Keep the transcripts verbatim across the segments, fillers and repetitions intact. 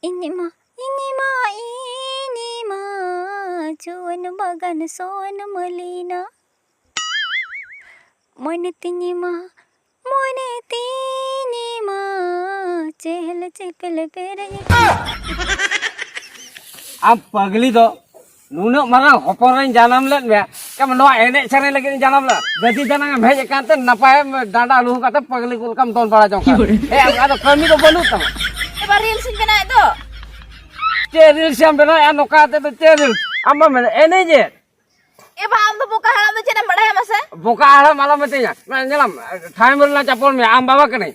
ᱤᱧ ᱢᱟ, ᱤᱧ ᱢᱟ, ᱤᱧ ᱢᱟ ᱡᱩᱣᱟᱹᱱ ᱵᱟᱜᱟᱱ ᱥᱚᱱ ᱢᱟᱹᱞᱤᱱᱟ᱾ ᱢᱚᱱᱮ ᱛᱤᱧ ᱢᱟ, ᱢᱚᱱᱮ ᱛᱤᱧ ᱢᱟ ᱪᱮᱦᱮᱞ ᱪᱮᱯᱮᱞ ᱯᱮᱨᱮᱡ᱾ ᱟᱢ ᱯᱟᱜᱽᱞᱤ ᱫᱚ ᱱᱩᱱᱟᱹᱜ ᱢᱟᱨᱟᱝ ᱦᱚᱯᱚᱱ ᱨᱮᱧ ᱡᱟᱱᱟᱢ ᱞᱮᱫ ᱢᱮᱭᱟ, ᱪᱮᱫ ᱱᱚᱣᱟ ᱮᱱᱮᱡ ᱥᱮᱨᱮᱧ ᱞᱟᱹᱜᱤᱫ ᱤᱧ ᱡᱟᱱᱟᱢ ᱞᱮᱫᱟ? ᱜᱟᱹᱫᱤ ᱫᱟᱱᱟᱝ ᱮᱢ ᱦᱮᱡ ᱟᱠᱟᱱ ᱛᱮ ᱱᱟᱯᱟᱭ ᱰᱟᱸᱰᱟ ᱞᱩᱦᱩ ᱠᱟᱛᱮ ᱯᱟᱜᱽᱞᱤ ᱠᱚ ᱞᱮᱠᱟᱢ ᱫᱚᱱ ᱵᱟᱲᱟ ᱡᱚᱝ ᱠᱟᱱᱟ᱾ ᱮ, ᱟᱫᱚ ᱠᱟᱹᱢᱤ ᱫᱚ ᱵᱟᱹᱱᱩᱜ ᱛᱟᱢᱟ᱾ ᱮᱵᱟᱨ ᱨᱤᱞᱥ ᱤᱧ ᱵᱮᱱᱟᱣᱮᱫ ᱫᱚ᱾ ᱪᱮᱫ ᱨᱤᱞᱥ ᱮᱢ ᱵᱮᱱᱟᱣᱮᱫᱼᱟ ᱱᱚᱝᱠᱟ ᱠᱟᱛᱮ ᱫᱚ? ᱪᱮᱫ ᱨᱤᱞᱥ? ᱟᱢ ᱢᱟ ᱢᱮᱱ ᱮᱱᱮᱡ ᱮ᱾ ᱮ ᱵᱟ, ᱟᱢ ᱫᱚ ᱵᱚᱠᱟ ᱦᱟᱲᱟᱢ ᱫᱚ ᱪᱮᱫ ᱮᱢ ᱵᱟᱲᱟᱭᱟ ᱢᱟᱥᱮ? ᱵᱚᱠᱟ ᱦᱟᱲᱟᱢ ᱟᱞᱚᱢ ᱢᱮᱛᱟᱹᱧᱟ᱾ ᱧᱮᱞᱟᱢ, ᱴᱷᱟᱭ ᱢᱮᱨᱞᱟ ᱪᱟᱯᱚᱞ ᱢᱮ, ᱟᱢ ᱵᱟᱵᱟ ᱠᱟᱹᱱᱟᱹᱧ᱾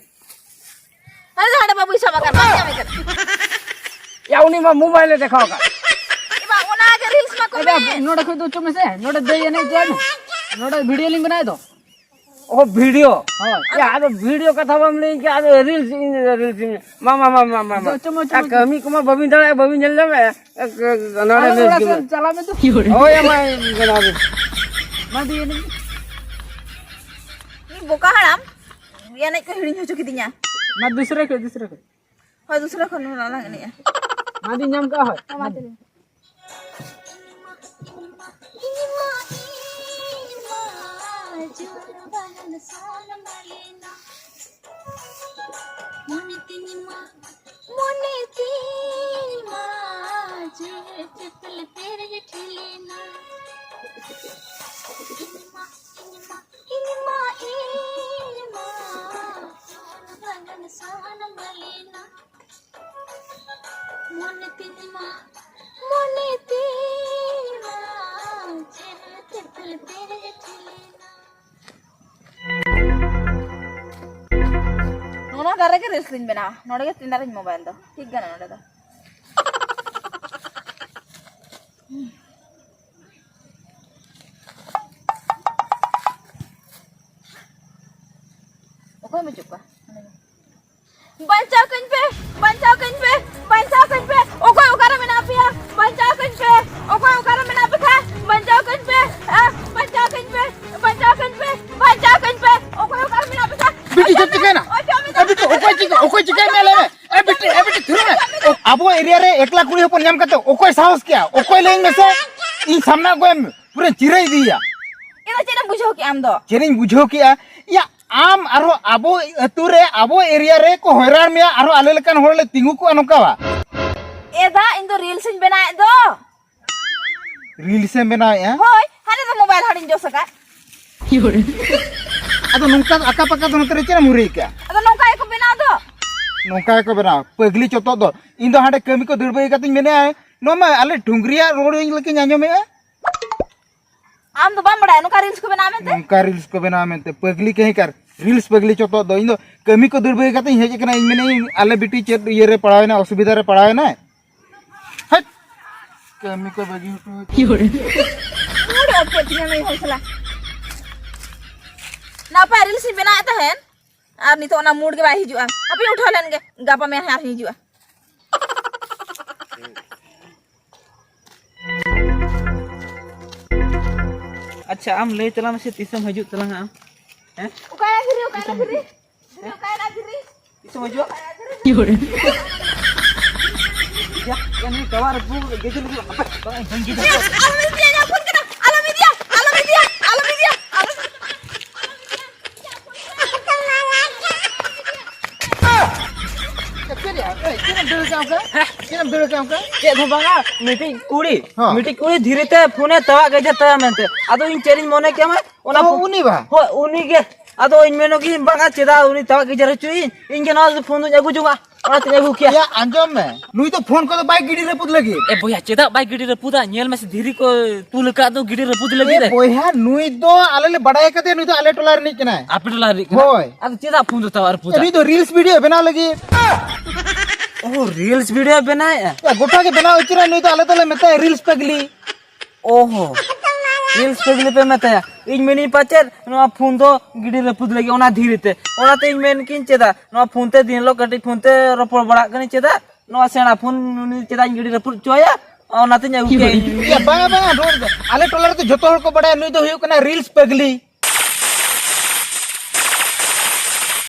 ᱦᱟᱱᱮ ᱫᱚ ᱦᱟᱸᱰᱮ ᱵᱟᱹᱵᱩᱭ ᱥᱟᱵ ᱟᱠᱟᱱ, ᱵᱟᱢ ᱧᱟᱢᱮ ᱠᱟᱱᱟ᱾ ᱭᱟ, ᱩᱱᱤ ᱢᱟ ᱢᱳᱵᱟᱭᱤᱞ ᱮ ᱫᱮᱠᱷᱟᱣ ᱟᱠᱟᱫ᱾ ᱮ ᱵᱟ, ᱚᱱᱟ ᱜᱮ ᱨᱤᱞᱥ ᱢᱟ ᱠᱚ ᱟᱪᱪᱷᱟ, ᱢᱮᱱ᱾ ᱱᱚᱰᱮ ᱠᱷᱚᱡ ᱫᱚ ᱚᱪᱚᱜ ᱢᱮᱥᱮ, ᱱᱚᱰᱮ ᱫᱟᱹᱭ ᱮᱱᱮᱡ ᱦᱚᱪᱚᱭ ᱢᱮ᱾ ᱱᱚᱰᱮ ᱵᱷᱤᱰᱤᱭᱳ ᱞᱤᱧ ᱵᱮᱱᱟᱣᱮᱫ ᱫᱚ᱾ ᱚ, ᱵᱷᱤᱰᱤᱭᱳ? ᱦᱳᱭ᱾ ᱭᱟ, ᱟᱫᱚ ᱵᱷᱤᱰᱤᱭᱳ ᱠᱟᱛᱷᱟ ᱵᱟᱢ ᱞᱟᱹᱭ ᱠᱮᱫ, ᱟᱫᱚ ᱨᱤᱞᱥ ᱤᱧ, ᱨᱤᱞᱥ ᱤᱧ᱾ ᱢᱟ, ᱢᱟ, ᱢᱟ, ᱢᱟ, ᱢᱟ, ᱢᱟ᱾ ᱟᱪᱪᱷᱟ, ᱚᱪᱚᱜ ᱢᱮ, ᱚᱪᱚᱜ ᱟᱨ ᱢᱮ᱾ ᱠᱟᱹᱢᱤ ᱠᱚᱢᱟ ᱵᱟᱹᱵᱤᱱ ᱫᱟᱲᱮᱭᱟᱜᱼᱟ, ᱵᱟᱹᱵᱤᱱ ᱧᱮᱞ ᱧᱟᱢᱮᱫᱼᱟ᱾ ᱱᱚᱰᱮ ᱟᱞᱚ ᱨᱤᱞᱥ ᱚᱲᱟᱜ ᱜᱮ ᱥᱮᱫ ᱢᱮ᱾ ᱪᱟᱞᱟᱜ ᱢᱮ ᱛᱚ᱾ ᱦᱳᱭ, ᱟᱢᱟ ᱵᱮᱱᱟᱣ ᱫᱚ᱾ ᱢᱟ ᱫᱤᱭᱮ ᱮᱱᱮᱡ᱾ ᱩᱱᱤ ᱵᱚᱠᱟ ᱦᱟᱲᱟᱢ, ᱮᱱᱮᱡ ᱠᱚ ᱦᱤᱲᱤᱧ ᱦᱚᱪᱚ ᱠᱤᱫᱤᱧᱟ᱾ ᱢᱟ ᱫᱩᱥᱨᱟ ᱠᱷᱚᱡ, ᱫᱩᱥᱨᱟ ᱠᱷᱚᱡ᱾ ᱦᱳᱭ, ᱫᱩᱥᱨᱟ ᱠᱷᱚᱱ ᱱᱚᱣᱟ ᱞᱟᱝ ᱮᱱᱮᱡᱼᱟ᱾ ᱢᱟ ᱫᱤᱧ ᱧᱟᱢ ᱠᱟᱜᱼᱟ, ᱦᱳᱭ᱾ ᱦᱮᱸ, ᱢᱟ ᱛᱚᱵᱮ᱾ ᱢᱚᱱᱮ ᱛᱤᱧ ᱢᱟ, ᱢᱚᱱᱮ ᱛᱤᱧ ᱢᱟ, ᱡᱮ ᱪᱮᱯᱮᱞ ᱯᱮᱨᱮᱡ ᱴᱷᱤᱞᱤᱱᱟ᱾ ᱤᱧ ᱢᱟ, ᱤᱧ ᱢᱟ, ᱤᱧ ᱢᱟ, ᱤᱧ ᱢᱟ, ᱥᱚᱱ ᱵᱟᱜᱟᱱ ᱥᱚᱱ ᱢᱟᱹᱞᱤᱱᱟ᱾ ᱢᱚᱱᱮ ᱛᱤᱧ ᱢᱟ, ᱢᱚᱱᱮ ᱛᱤᱧ ᱢᱟ, ᱪᱮᱦᱨᱟ ᱪᱮᱯᱮᱞ ᱯᱮᱨᱮᱡ ᱴᱷᱤᱞᱤᱱᱟ᱾ ᱱᱚᱜᱼᱚ ᱱᱚᱣᱟ ᱫᱟᱨᱮ ᱜᱮ ᱨᱤᱞᱥ ᱞᱤᱧ ᱵᱮᱱᱟᱣᱟ᱾ ᱱᱚᱰᱮ ᱜᱮ ᱛᱤᱧ ᱫᱟᱨᱮᱧ ᱢᱳᱵᱟᱭᱤᱞ ᱫᱚ᱾ ᱴᱷᱤᱠ ᱜᱮᱭᱟ, ᱱᱚᱰᱮ ᱫᱚ᱾ ᱚᱠᱚᱭ ᱵᱟᱹᱪᱩᱜ ᱠᱚᱣᱟ? ᱵᱟᱧᱪᱟᱣ ᱠᱟᱹᱧ ᱯᱮ, ᱵᱟᱧᱪᱟᱣ ᱠᱟᱹᱧ ᱯᱮ, ᱵᱟᱧᱪᱟᱣ ᱠᱟᱹᱧ ᱯᱮ᱾ ᱚᱠᱚᱭ ᱚᱠᱟᱨᱮ ᱢᱮᱱᱟᱜ ᱯᱮᱭᱟ? ᱵᱟᱧᱪᱟᱣ ᱠᱟᱹᱧ ᱯᱮ᱾ ᱚᱠᱚᱭ ᱚᱠᱟᱨᱮ ᱢᱮᱱᱟᱜ ᱯᱮ ᱠᱷᱟᱱ? ᱵᱟᱧᱪᱟᱣ ᱠᱟᱹᱧ ᱯᱮ᱾ ᱟ, ᱵᱟᱧᱪᱟᱣ ᱠᱟᱹᱧ ᱯᱮ, ᱵᱟᱧᱪᱟᱣ ᱠᱟᱹᱧ ᱯᱮ, ᱵᱟᱧᱪᱟᱣ ᱠᱟᱹᱧ ᱯᱮ᱾ ᱚᱠᱚᱭ ᱚᱠᱟᱨᱮ ᱢᱮᱱᱟᱜ ᱯᱮ ᱠᱷᱟᱱ? ᱵᱤᱴᱤ, ᱪᱮᱫ ᱪᱤᱠᱟᱹᱭᱮᱱᱟ? ᱚᱪᱚᱜ ᱢᱮ᱾ ᱮ, ᱵᱤᱴᱤ, ᱚᱠᱚᱭ ᱪᱤᱠᱟᱹ-, ᱚᱠᱚᱭ ᱪᱤᱠᱟᱹᱭᱮᱱᱟ ᱞᱟᱹᱭ ᱢᱮ? ᱮ, ᱵᱤᱴᱤ, ᱮ, ᱵᱤᱴᱤ, ᱛᱷᱤᱨ ᱢᱮ᱾ ᱚ, ᱟᱵᱚ ᱮᱠᱞᱟ ᱠᱩᱲᱤ ᱦᱚᱯᱚᱱ ᱧᱟᱢ ᱠᱟᱛᱮ ᱚᱠᱚᱭ ᱥᱟᱦᱚᱥ ᱠᱮᱭᱟ? ᱚᱠᱚᱭ ᱞᱟᱹᱭᱟᱹᱧ ᱢᱮᱥᱮ? ᱤᱧ ᱥᱟᱢᱱᱟ ᱜᱚᱭᱮᱢ ᱯᱩᱨᱟᱹ ᱪᱤᱨᱟᱹ ᱤᱫᱤᱭᱟ᱾ ᱤᱧ ᱫᱚ ᱪᱮᱫ ᱮᱢ ᱵᱩᱡᱷᱟᱹᱣ ᱠᱮᱜᱼᱟ ᱟᱢ ᱫᱚ? ᱪᱮᱫ ᱤᱧ ᱵᱩᱡᱷᱟᱹᱣ ᱠᱮᱜᱼᱟ? ᱭᱟ, ᱟᱢ ᱟᱨᱦᱚᱸ ᱟᱵᱚ ᱟᱹᱛᱩ ᱨᱮ, ᱟᱵᱚ ᱮᱨᱤᱭᱟ ᱨᱮ ᱠᱚ ᱦᱚᱭᱨᱟᱱ ᱢᱮᱭᱟ, ᱟᱨᱦᱚᱸ ᱟᱞᱮ ᱞᱮᱠᱟᱱ ᱦᱚᱲ ᱞᱮ ᱛᱤᱸᱜᱩ ᱠᱚᱜᱼᱟ ᱱᱚᱝᱠᱟ ᱵᱟ? ᱮᱫᱟ, ᱤᱧ ᱫᱚ ᱨᱤᱞᱥ ᱤᱧ ᱵᱮᱱᱟᱣᱮᱫ ᱫᱚ᱾ ᱨᱤᱞᱥ ᱮᱢ ᱵᱮᱱᱟᱣᱮᱫᱼᱟ? ᱦᱳᱭ, ᱦᱟᱱᱮ ᱫᱚ ᱢᱳᱵᱟᱭᱤᱞ ᱦᱟᱹᱲᱤᱧ ᱡᱚᱥ ᱟᱠᱟᱫ᱾ ᱟᱫᱚ ᱱᱚᱝᱠᱟ ᱟᱠᱟ ᱯᱟᱠᱟ ᱫᱚ ᱱᱚᱛᱮ ᱨᱮ ᱪᱮᱫ ᱮᱢ ᱦᱩᱨᱤ ᱟᱠᱟᱫᱼᱟ? ᱟᱫᱚ ᱱᱚᱝᱠᱟ ᱜᱮᱠᱚ ᱵᱮᱱᱟᱣ ᱫᱚ᱾ ᱱᱚᱝᱠᱟ ᱜᱮᱠᱚ ᱵᱮᱱᱟᱣ, ᱯᱟᱹᱜᱽᱞᱤ ᱪᱚᱛᱚᱜ ᱫᱚ᱾ ᱤᱧ ᱫᱚ ᱦᱟᱸᱰᱮ ᱠᱟᱹᱢᱤ ᱠᱚ ᱫᱟᱹᱲ ᱵᱟᱹᱜᱤ ᱠᱟᱛᱮᱧ ᱢᱮᱱᱮᱫᱼᱟ, ᱱᱚᱣᱟ ᱢᱟ ᱟᱞᱮ ᱰᱩᱝᱜᱽᱨᱤᱭᱟᱜ ᱨᱚᱲ ᱤᱧ ᱞᱮᱠᱟᱧ ᱟᱸᱡᱚᱢᱮᱫᱼᱟ᱾ ᱟᱢ ᱫᱚ ᱵᱟᱢ ᱵᱟᱲᱟᱭᱟ ᱱᱚᱝᱠᱟ ᱨᱤᱞᱥ ᱠᱚ ᱵᱮᱱᱟᱣ ᱢᱮᱱᱛᱮ? ᱱᱚᱝᱠᱟ ᱨᱤᱞᱥ ᱠᱚ ᱵᱮᱱᱟᱣ ᱢᱮᱱᱛᱮ, ᱯᱟᱹᱜᱽᱞᱤ ᱠᱟᱹᱦᱤ ᱠᱟᱨ, ᱨᱤᱞᱥ ᱯᱟᱹᱜᱽᱞᱤ ᱪᱚᱛᱚᱜ ᱫᱚ᱾ ᱤᱧ ᱫᱚ ᱠᱟᱹᱢᱤ ᱠᱚ ᱫᱟᱹᱲ ᱵᱟᱹᱜᱤ ᱠᱟᱛᱮᱧ ᱦᱮᱡ ᱟᱠᱟᱱᱟ, ᱤᱧ ᱢᱮᱱᱮᱫᱼᱟᱹᱧ ᱟᱞᱮ ᱵᱤᱴᱤ ᱪᱮᱫ ᱤᱭᱟᱹ ᱨᱮ ᱯᱟᱲᱟᱣ ᱮᱱᱟ, ᱚᱥᱩᱵᱤᱫᱷᱟ ᱨᱮ ᱯᱟᱲᱟᱣ ᱮᱱᱟᱭ᱾ ᱦᱟᱴ! ᱠᱟᱹᱢᱤ ᱠᱚ ᱵᱟᱹᱜᱤ ᱦᱚᱴᱚ ᱦᱚᱴᱚ᱾ ᱢᱩᱰ ᱚᱯᱷ ᱠᱮᱫ ᱛᱤᱧᱟ ᱱᱩᱭ ᱦᱚᱲ ᱥᱟᱞᱟᱜ᱾ ᱱᱟᱯᱟᱭ ᱨᱤᱞᱥ ᱤᱧ ᱵᱮᱱᱟᱣᱮᱫ ᱛᱟᱦᱮᱸᱱ, ᱟᱨ ᱱᱤᱛᱚᱜ ᱚᱱᱟ ᱢᱩᱰ ᱜᱮ ᱵᱟᱭ ᱦᱤᱡᱩᱜᱼᱟ᱾ ᱦᱟᱯᱮ ᱩᱴᱷᱟᱹᱣ ᱞᱮᱱ ᱜᱮ, ᱜᱟᱯᱟ ᱢᱮᱭᱟᱝ ᱦᱟᱸᱜ ᱦᱤᱡᱩᱜᱼᱟ᱾ ᱟᱪᱪᱷᱟ, ᱟᱢ ᱞᱟᱹᱭ ᱛᱟᱞᱟᱝ ᱢᱮᱥᱮ, ᱛᱤᱥᱮᱢ ᱦᱤᱡᱩᱜ ᱛᱟᱞᱟᱝᱟ ᱟᱢ? ᱦᱮᱸ? ᱚᱠᱟᱭᱟ ᱫᱷᱤᱨᱤ, ᱚᱠᱟᱭᱟ ᱫᱷᱤᱨᱤ? ᱫᱷᱤᱨᱤ, ᱚᱠᱟᱭᱟ ᱫᱷᱤᱨᱤ? ᱛᱤᱥᱮᱢ ᱦᱤᱡᱩᱜᱼᱟ? ᱤᱭᱟᱹ, ᱤᱭᱟᱹ, ᱱᱩᱭ ᱴᱟᱣᱟᱨ ᱵᱩ ᱜᱮᱡᱮᱨ ᱞᱟᱹᱜᱤᱫ, ᱦᱟᱯᱮ, ᱵᱟᱝ, ᱵᱟᱝ ᱜᱮᱡᱮᱨ᱾ ᱟᱞᱚᱢ ᱤᱫᱤᱭᱟ, ᱤᱧᱟᱹᱜ ᱯᱷᱳᱱ ᱠᱟᱱᱟ, ᱟᱞᱚᱢ ᱤᱫᱤᱭᱟ, ᱟᱞᱚᱢ ᱤᱫᱤᱭᱟ, ᱟᱞᱚᱢ ᱤᱫᱤᱭᱟ, ᱟᱞᱚᱢ ᱤᱫᱤᱭᱟ᱾ ᱪᱮᱫ ᱭᱟ? ᱮᱭ, ᱪᱮᱫ ᱮᱢ ᱫᱟᱹᱲ ᱠᱟᱜ ᱚᱱᱠᱟ? ᱦᱮᱸ? ᱪᱮᱫ ᱮᱢ ᱫᱟᱹᱲ ᱠᱟᱜ ᱚᱱᱠᱟ? ᱪᱮᱫ ᱦᱚᱸ ᱵᱟᱝᱟ, ᱢᱤᱫᱴᱤᱡ ᱠᱩᱲᱤ, ᱦᱚᱸ᱾ ᱢᱤᱫᱴᱤᱡ ᱠᱩᱲᱤ ᱫᱷᱤᱨᱤ ᱛᱮ ᱯᱷᱳᱱᱮ ᱛᱟᱣᱟᱜ ᱜᱮᱡᱮᱨ ᱛᱟᱭᱟ ᱢᱮᱱᱛᱮ᱾ ᱟᱫᱚ ᱤᱧ ᱪᱮᱫ ᱤᱧ ᱢᱚᱱᱮ ᱠᱮᱫᱟ, ᱚᱱᱟ ᱚ, ᱯᱷᱳ-, ᱩᱱᱤ ᱵᱟ? ᱦᱳᱭ, ᱩᱱᱤ ᱜᱮ᱾ ᱟᱫᱚ ᱤᱧ ᱢᱮᱱᱚᱜ ᱜᱤᱧ, ᱵᱟᱝᱟ, ᱪᱮᱫᱟᱜ ᱩᱱᱤ ᱛᱟᱣᱟᱜ ᱜᱮᱡᱮᱨ ᱦᱚᱪᱚᱭᱤᱧ? ᱤᱧ ᱜᱮ ᱱᱚᱣᱟ ᱯᱷᱳᱱ ᱫᱚᱧ ᱟᱹᱜᱩ ᱡᱚᱝᱟ᱾ ᱚᱱᱟᱛᱮᱧ ᱟᱹᱜᱩ ᱠᱮᱭᱟ᱾ ᱭᱟ, ᱟᱸᱡᱚᱢ ᱢᱮ, ᱱᱩᱭ ᱫᱚ ᱯᱷᱳᱱ ᱠᱚᱫᱚ ᱵᱟᱭ ᱜᱤᱰᱤ ᱨᱟᱹᱯᱩᱫ ᱞᱟᱹᱜᱤᱫ᱾ ᱮ ᱵᱚᱭᱦᱟ, ᱪᱮᱫᱟᱜ ᱵᱟᱭ ᱜᱤᱰᱤ ᱨᱟᱹᱯᱩᱫᱟ? ᱧᱮᱞ ᱢᱮᱥᱮ, ᱫᱷᱤᱨᱤ ᱠᱚ ᱛᱩᱞ ᱟᱠᱟᱫ ᱫᱚ ᱜᱤᱰᱤ ᱨᱟᱹᱯᱩᱫ ᱞᱟᱹᱜᱤᱫ ᱮ ᱨᱮ᱾ ᱵᱚᱭᱦᱟ, ᱱᱩᱭ ᱫᱚ ᱟᱞᱮ ᱞᱮ ᱵᱟᱰᱟᱭ ᱟᱠᱟᱫᱮᱭᱟ, ᱱᱩᱭ ᱫᱚ ᱟᱞᱮ ᱴᱚᱞᱟ ᱨᱤᱱᱤᱡ ᱠᱟᱱᱟᱭ᱾ ᱟᱯᱮ ᱴᱚᱞᱟ ᱨᱤᱱᱤᱡ ᱠᱟᱱᱟᱭ? ᱦᱳᱭ᱾ ᱟᱫᱚ ᱪᱮᱫᱟᱜ ᱯᱷᱳᱱ ᱫᱚ ᱛᱟᱣᱟᱜ ᱨᱟᱹᱯᱩᱫᱟ? ᱱᱩᱭ ᱫᱚ ᱨᱤᱞᱥ ᱵᱷᱤᱰᱤᱭᱳ ᱵᱮᱱᱟᱣ ᱞᱟᱹᱜᱤᱫ᱾ ᱚ, ᱨᱤᱞᱥ ᱵᱷᱤᱰᱤᱭᱳ ᱵᱮᱱᱟᱣᱮᱫᱼᱟ? ᱭᱟ, ᱜᱚᱴᱟ ᱜᱮ ᱵᱮᱱᱟᱣ ᱩᱪᱟᱹᱨᱟ, ᱱᱩᱭ ᱫᱚ ᱟᱞᱮ ᱫᱚᱞᱮ ᱢᱮᱛᱟᱭᱟ ᱨᱤᱞᱥ ᱯᱟᱜᱽᱞᱤ᱾ ᱚᱦᱚ, ᱨᱤᱞᱥ ᱯᱟᱜᱽᱞᱤ ᱯᱮ ᱢᱮᱛᱟᱭᱟ? ᱤᱧ ᱢᱮᱱᱤᱧ ᱯᱟᱪᱮᱫ ᱱᱚᱣᱟ ᱯᱷᱳᱱ ᱫᱚ ᱜᱤᱰᱤ ᱨᱟᱹᱯᱩᱫ ᱞᱟᱹᱜᱤᱫ, ᱚᱱᱟ ᱫᱷᱤᱨᱤ ᱛᱮ᱾ ᱚᱱᱟᱛᱮ ᱤᱧ ᱢᱮᱱ ᱠᱤᱧ ᱪᱮᱫᱟᱜ ᱱᱚᱣᱟ ᱯᱷᱳᱱ ᱛᱮ ᱫᱤᱱ ᱦᱤᱞᱳᱜ ᱠᱟᱹᱴᱤᱡ ᱯᱷᱳᱱ ᱛᱮ ᱨᱚᱯᱚᱲ ᱵᱟᱲᱟᱜ ᱠᱟᱹᱱᱟᱹᱧ, ᱪᱮᱫᱟᱜ ᱱᱚᱣᱟ ᱥᱮᱬᱟ ᱯᱷᱳᱱ ᱩᱱᱤ ᱪᱮᱫᱟᱜ ᱤᱧ ᱜᱤᱰᱤ ᱨᱟᱹᱯᱩᱫ ᱦᱚᱪᱚ ᱟᱭᱟ? ᱚᱱᱟᱛᱮᱧ ᱟᱹᱜᱩ ᱠᱮᱫ ᱤᱧ᱾ ᱭᱟ, ᱵᱟᱝᱟ, ᱵᱟᱝᱟ, ᱨᱚᱲ ᱫᱚ᱾ ᱟᱞᱮ ᱴᱚᱞᱟ ᱨᱮᱫᱚ ᱡᱚᱛᱚ ᱦᱚᱲ ᱠᱚ ᱵᱟᱲᱟᱭᱟ ᱱᱩᱭ ᱫᱚ ᱦᱩᱭᱩᱜ ᱠᱟᱱᱟ ᱨᱤᱞᱥ ᱯᱟᱜᱽᱞᱤ᱾